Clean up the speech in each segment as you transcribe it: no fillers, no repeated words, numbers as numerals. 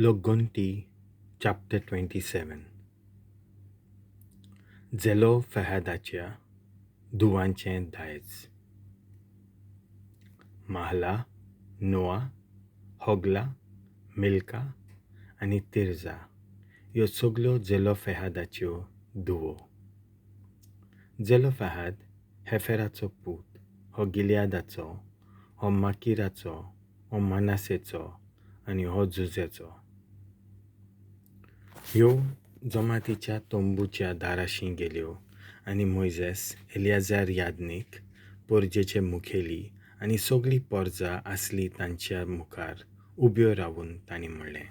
लोकगणती chapter 27. झेलोफेहादाच्या धुवांचें दायज. माहला, नोआ, होगला, मिल्का आनी तिर्जा ह्यो सगल्यो झेलोफेहादाच्यो धुवो. झेलोफेहाद हेफेराचो पूत, हो गिलियादाचो, हो माकीराचो, हो मनासेचो आनी हो जुजेचो. ह्यो जमातीच्या तंबूच्या दाराशीं गेल्यो आनी मोयजेस, एलियाजार याज्ञीक, परजेचे मुखेली आनी सगली परजा आसली तांच्या मुखार उब्यो रावून तांणी म्हणलें,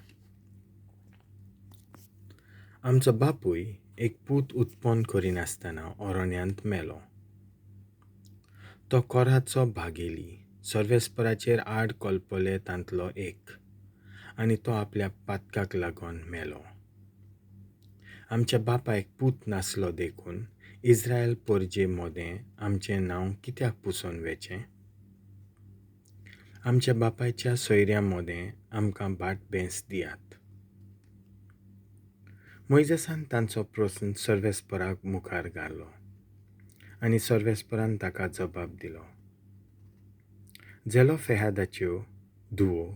आमचो बापूय एक पूत उत्पन्न करिनासतना अरण्यांत मेलो. तो कोराचो भागेली, सर्वेस्पराचेर आड कल्पले तांतलो एक, आनी तो आपल्या पातकाक लागून मेलो. आमच्या बापायक पूत नासलो देखून इस्रायल परजे मोदें आमचें नांव कित्याक पुसून वेचें? आमच्या बापायच्या सोयऱ्यां मोदें आमकां भाट बेंस दियात. मोयजेसान तांचो प्रस्न सर्वेस्पराक मुखार घालो आनी सर्वेस्परान ताका जबाब दिलो. झेलोफेहादाच्यो धुवो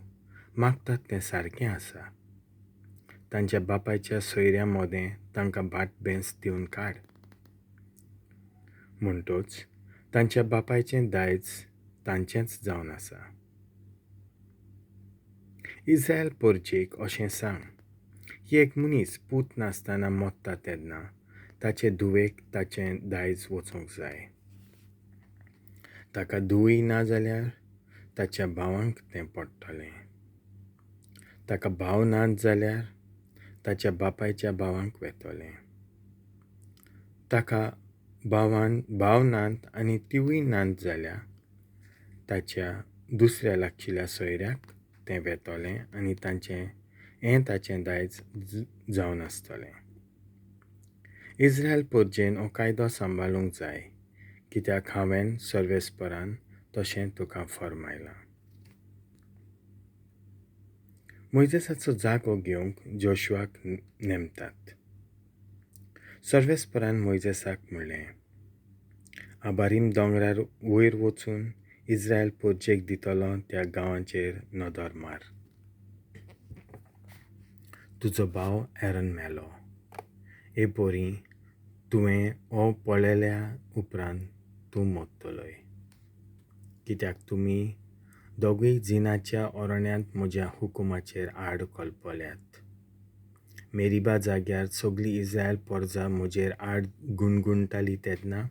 मागतात तें सारकें आसा. तांच्या बापायच्या सोयऱ्यां मोदें तांकां भाट बेंस दिवन काड. म्हणटोच तांच्या बापायचें दायज तांचेंच जावन आसा. इस्रायल परजेक अशें सांग, ही एक मनीस पूत नासतना मोत्ता तेन्ना ताचे धुवेक ताचें दायज वचूंक जाय. ताका धुवूय ना जाल्यार ताच्या भावांक तें पडटलें. ताका भाव नात जाल्यार ताच्या बापायच्या भावांक वेतलें. ताका भाव नात आनी तिवूय नात जाल्यार ताच्या दुसऱ्या लागशिल्ल्या सोयऱ्याक तें वेतलें आनी तांचें हें ताचें दायज जावन आसतलें. इस्रायल परजेन हो कायदो सांबाळूंक जाय, कित्याक हांवें सर्वेस्परान तशें तुका फर्मायलां. मोयजेसाचो जागो घेवंक जोशुआक नेमतात. सर्वेस्परान मोयजेसाक म्हणलें, आबारीम दोंगरार वयर वचून इस्रायल परजेक दितलो त्या गांवाचेर नदर मार. तुजो भाव एरन मेलो. हे पोरी तुवें हो पळयल्या उपरांत तूं मोत्तलोय, कित्याक तुमी दोगूय जिनाच्या अरण्यांत म्हज्या हुकुमाचेर आड कल्पल्यात. मेरिबा जाग्यार सगली इस्रायल परजा म्हजेर आड गुणगुणटाली तेन्ना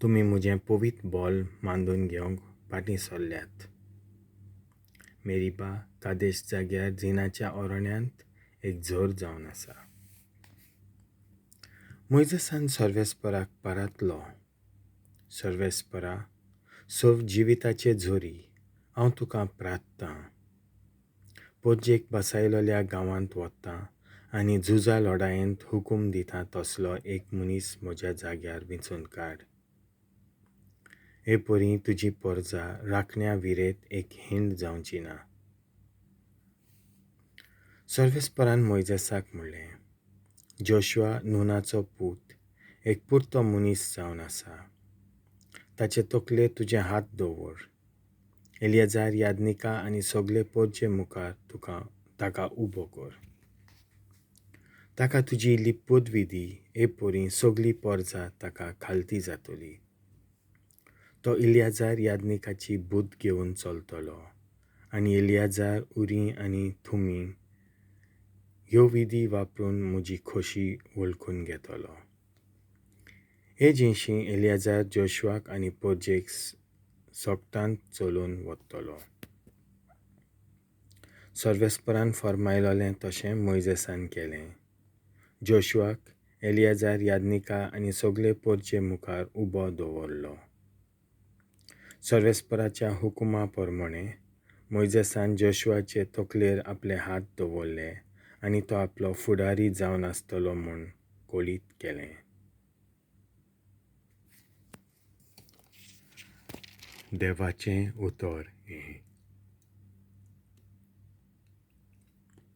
तुमी म्हजें पवित्र बोल मांदून घेवंक फाटीं सरल्यात. मेरिबा कादेश जाग्यार जिनाच्या अरण्यांत एक झर जावन आसा. मोयजेसान सर्वेस्पराक पारातलो, सर्वेस्परा, सव जिविताचे झरी, हांव तुका प्रार्थतां. परजेक बसायलोल्या गांवांत वता आनी झुजा लडायेंत हुकूम दिता तसलो एक मनीस म्हज्या जाग्यार विंचून काड. हे परी तुजी परजा राखण्या विरेत एक हिंड जावची ना. सर्वेस्परान मोयजेसाक म्हणलें, जोशुआ नुनाचो पूत एक पुरतो मनीस जावन आसा. ताचे तकलेर तुजे हात दवर. एलियाजार याज्ञिका आनी सगले परजे मुखार तुका ताका उबो कर. ताका तुजी इल्ली पदवी दी, हे परी सगली परजा ताका खालती जातली. तो इलियाजार याज्ञिकाची बुद्द घेवन चलतलो आनी एलियाजार उरी आनी थुमी ह्यो विधी वापरून म्हजी खोशी वळखून घेतलो. हे जिनशी एलियाजार जोशुआक आनी परजेक सोगटांत चलोवन वतलो. सर्वेस्परान फर्मायलोलें तशें मोयजेसान केलें. जोशुआक एलियाजार याज्ञिका आनी सगले परजे मुखार उबो दवरलो. सर्वेस्पराच्या हुकुमा प्रमाणें मोयजेसान जोशुआचे तकलेर आपले हात दवरले आनी तो आपलो फुडारी जावन आसतलो म्हूण कळीत केलें. देवाचें उतर हें.